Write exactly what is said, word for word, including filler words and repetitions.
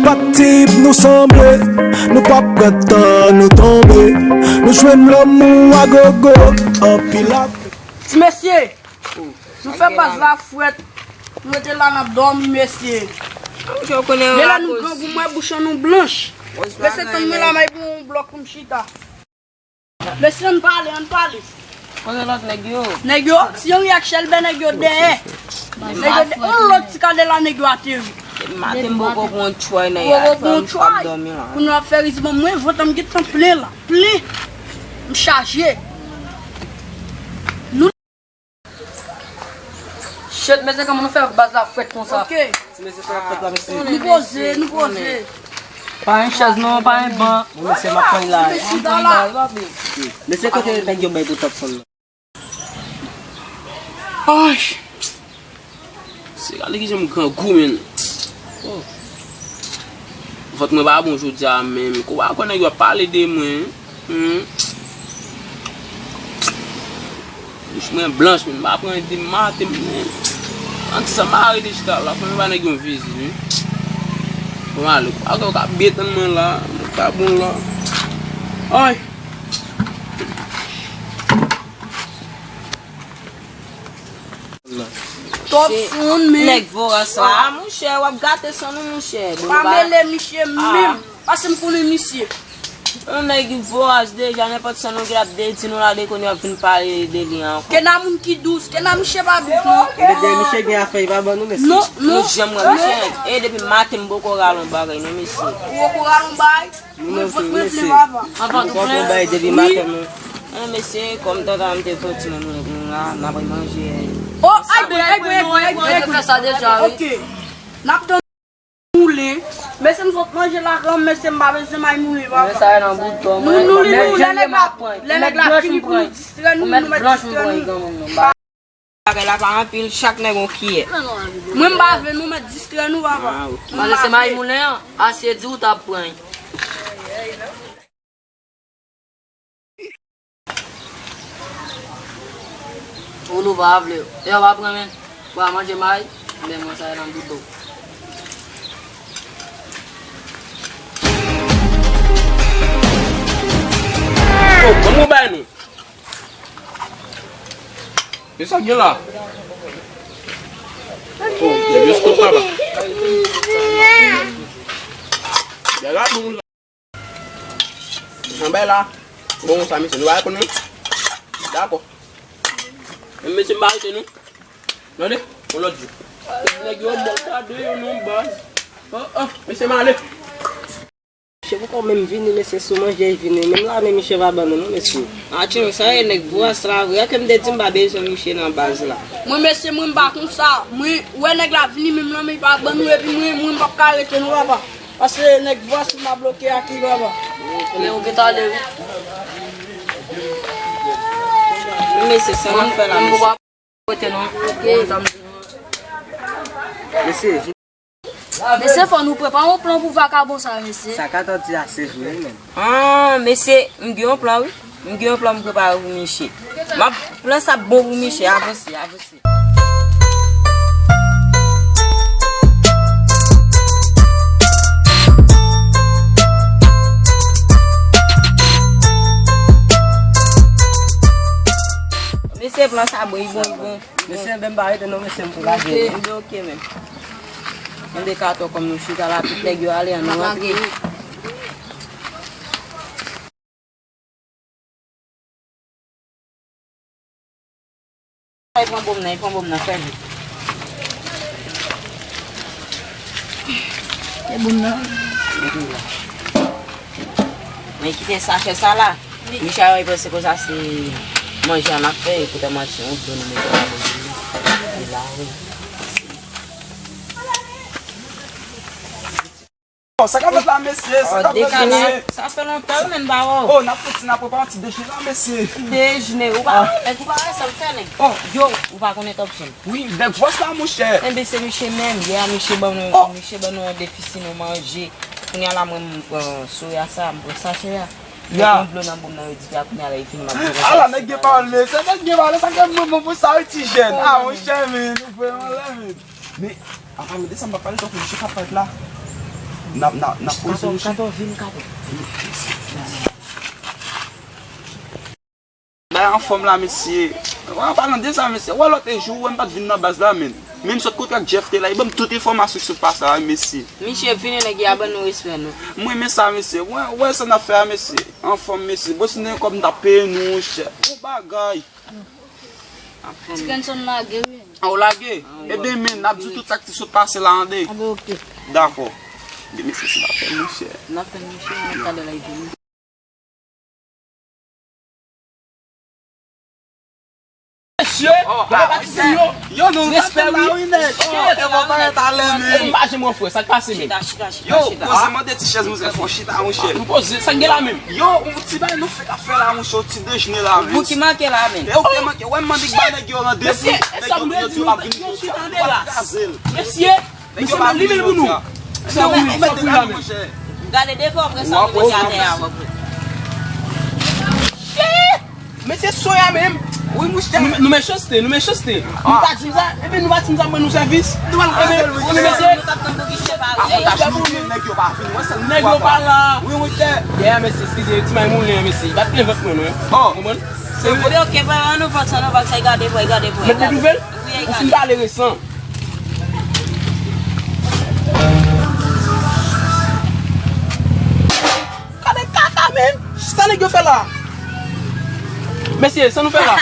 Patip nou sanble, nou p ap pran tan nou tonbe. Nou jwenn lanmou a gogo, anpil ap. Ti mesye, nou fè baz la frèt. Nou rete la n ap dòmi, mesye. Lè la nou grangou, mwen bouch an nou blanch. Mesye, tann mwen la, m al pran yon blòk pou m chita. Mesye, ann pale, ann pale. Kote lòt nèg yo? Nèg yo, si yon reaksyon, bè nèg yo dèyè. Nèg yo dèyè. On lòt ti kadela nèg yo ateri. Maten m poko pran tchway nan yè a, m ap dòmi la. Pou nou ap fè riz ban mwen, vant an m gentan plen la. Plen. M chaje. Nou Shit, mesye, kòman nou fè baz la frèt konsa? Ok. Ti mesye, sa ap fèt la, mesye? Nou poze, nou poze. Pa yon chèz non, pa yon ban. Bon, mesye, m ap pran la. Mesye, chita la. Mesye, kote nèg yo bay pou Topson nan? Ay! Se gade kijan m grangou, menn. Oh. Vant mwen pa bon jodi a menm. Kou pa kwè nèg yo ap pale de mwen. Hmm. Bouch mwen blanch, menn. M pa pran de maten, menn. Ann sa m pa rete chita la. Fò m ba nèg yon vizit, wi. Bon, ale. Kou pa kwè yo ka beten mwen la. Mwen pa bon la. Ay! Topson, men. Nèg voras la, monchè, w ap gate san nou, monchè. Pa mele misye menm, paske m konnen misye. Yon nèg voras deja, nenpòt san nou gen l ap di nou la, de kounye a ap vin pale de li ankò. Kena moun ki dous, Kena misye pa dous, non. Ebyen, misye gen afè, li pa ban nou, mesye. Non, non. Nou janm wè misye. E depi maten, m poko rale yon bagay, non, mesye. Ou poko rale yon bagay? Mwen vant mwen plen, papa. Anvan tou plen. Bay depi maten, non. An, mesye, kòm tanta m te fè ti moun la, n ap manje. Oh, ay, boy, ay, boy, ay, boy, ay, boy. Mwen te fè sa deja, wi. Ok. N ap tann moulen. Mesye, m sot manje la, gran mesye, m pa bezwen may moulen, papa. Mwen sa nan bouton, mwen. Nou, nou, nou, lè nèg la, lè nèg la fini pou nou distrè nou, nou mèt distrè nou. Bagay la pa anpil, chak nèg yon kiyè. Mwen m pa vle nou mèt distrè nou, papa. Ah, ok. Mwen m pa vle. Pase se may moulen an, asye di ou t ap pran. Ou nou pa vle. E w pa pran, men. Ou pa manje may, men mwen sa nan bouton. Oh, ban mwen bay nou. E sa k gen la? Oh, gen yon stop papa. Bagay la bon sa. Nan bay la. Bon sa, mesye, nou pa reponn nou. Dakò. Men mesye, m pa rete nou. Tande, yon lòt jou. Nèg yo mò sa de yo non baz. Oh, oh, mesye, m ale. Misye poko menm vini, mesye, sou manje l vini. Menm la, men misye pa ban nou, non, mesye. Atchou, sa e nèg vwòs la vre. Ke m te di m pa bezwen misye nan baz la. Mwen, mesye, mwen, m pa konsa. Mwen, wè nèg la vini, menm nan, men pa ban nou, epi mwen, mwen, m p ap ka rete, non, papa. Paske nèg vwòs m pa bloke ak li, papa. Men ou gentan ale, wi. Men mesye, sa n ap fè la, mesye. Kote non. Ok. Mesye, vin. Mesye, fò nou prepare yon plan pou vakabon sa, mesye. Sa ka tande a se vre, men. Ah, mesye, m gen yon plan, wi. M gen yon plan m prepare pou misye. M ap, plan sa bon pou misye, avanse, avanse. Mesye, plan sa bon, li bon, li bon. Mesye, ben, m pa rete non, mesye, m pou lage. Ok, men. Mande katon kòm nou chita la, tout nèg yo ale, an nou rantre. Ay, pran bonm nan, pran bonm nan, fè vit. E bonm nan. Men kite sachè sa la. Michel, wi, panse konsa se manje a n ap fè, e poutan manti, yon dlo nou mete la, e la, wi. Oh, sa k ap fèt la, mesye? Sa k ap fèt la, mesye? Sa fè lontan, wi, men n pa wè w. Oh, n ap fè ti, n ap prepare yon ti dejene la, mesye. Dejene? Ou pa wè, nèg, ou pa wè sa m fè, nèg? Oh. Yo, ou pa konnen Topson? Wi, nèg vwòs la, monchè. Enben, se misye menm. Yè a, misye ban nou, misye ban nou yon defisi, nou manje. Kounye a la, mwen, m pran soya sa, m pran sachè a. Ya. Yon dlo nan bonm nan, yo di fè a kounye a la, li fini, m ap jere sa. Ala, nèg gen pale, se nèg gen pale, sa k ap bon pou sa, wi, ti jèn. Ah, monchè, men, nou vrèman lè, men. Men, apa m de sa, m pa pale tankou misye k ap fèt la. N ap, n ap, n ap poze nou. Katò, katò, vin, katò. Bay anfòm la, mesye. Wè, an palan de sa, mesye. Wè, lòt jou, wè, m pa t vin nan baz la, menm. Menm sot kote ak Jeff te la, li ban m tout enfòmasyon ki sot pase a, mesye. Misye fini, nèg, y a ban nou respè, nou. Mwen, men sa, mesye. Wè, wè, sa n ap fè a, mesye. Anfòm, mesye. Bon, si nou gen kòb, m t ap peye nou, chè. Bon bagay. Ti Kenson lage, wi. A, ou lage? Ebyen, men, n ap di tout sa ki sot pase la, ande. Dakò. Ebyen, mesye, se n ap fè, monchè. N ap fè, monchè, n ap gade la, epi nou. Mesye, oh, gade pati sa yo. Yo, nou respè la, wi, nèg. Oh, e bon bagay talè, men. E m pa janm wè frè, sa k pase, men? Yo, poze, mande ti chèz, mouze, fò chita, monchè. Nou poze, sa k gen la, menm? Yo, yon ti bagay nou fè, fè la, monchè, yon ti dejene la, men. Pou ki manke la, men? E ou te manke, wè, m mande ba nèg yo randevou, nèg yo di yo p ap vin jodi a, w ap kraze l. Mesye, mesye, m ap limen l pou nou. Sa wi, sa wi la, men. Gade devan, apre sa, nou mete atè a, apre. Mesye, soya menm. Wi, monchè. Nou, nou mechanste, nou mechanste. Nou pa di m sa, epi nou pa di m sa, ban nou sèvis. Nou al gade l, wi, mesye. Nèg yo pa la. Wi, monchè. Yeah, mesye, eskize, ti may moulen, mesye. Pa t leve vant mwen, non. Konprann? Se vre, ok, pa an nou vant sa, nou vant sa, gade, boy, gade, boy. Mete nouvèl? Ou fin pale resan. Gade kaka, men. Sa nèg yo fè la? Mesye, sa nou fè la?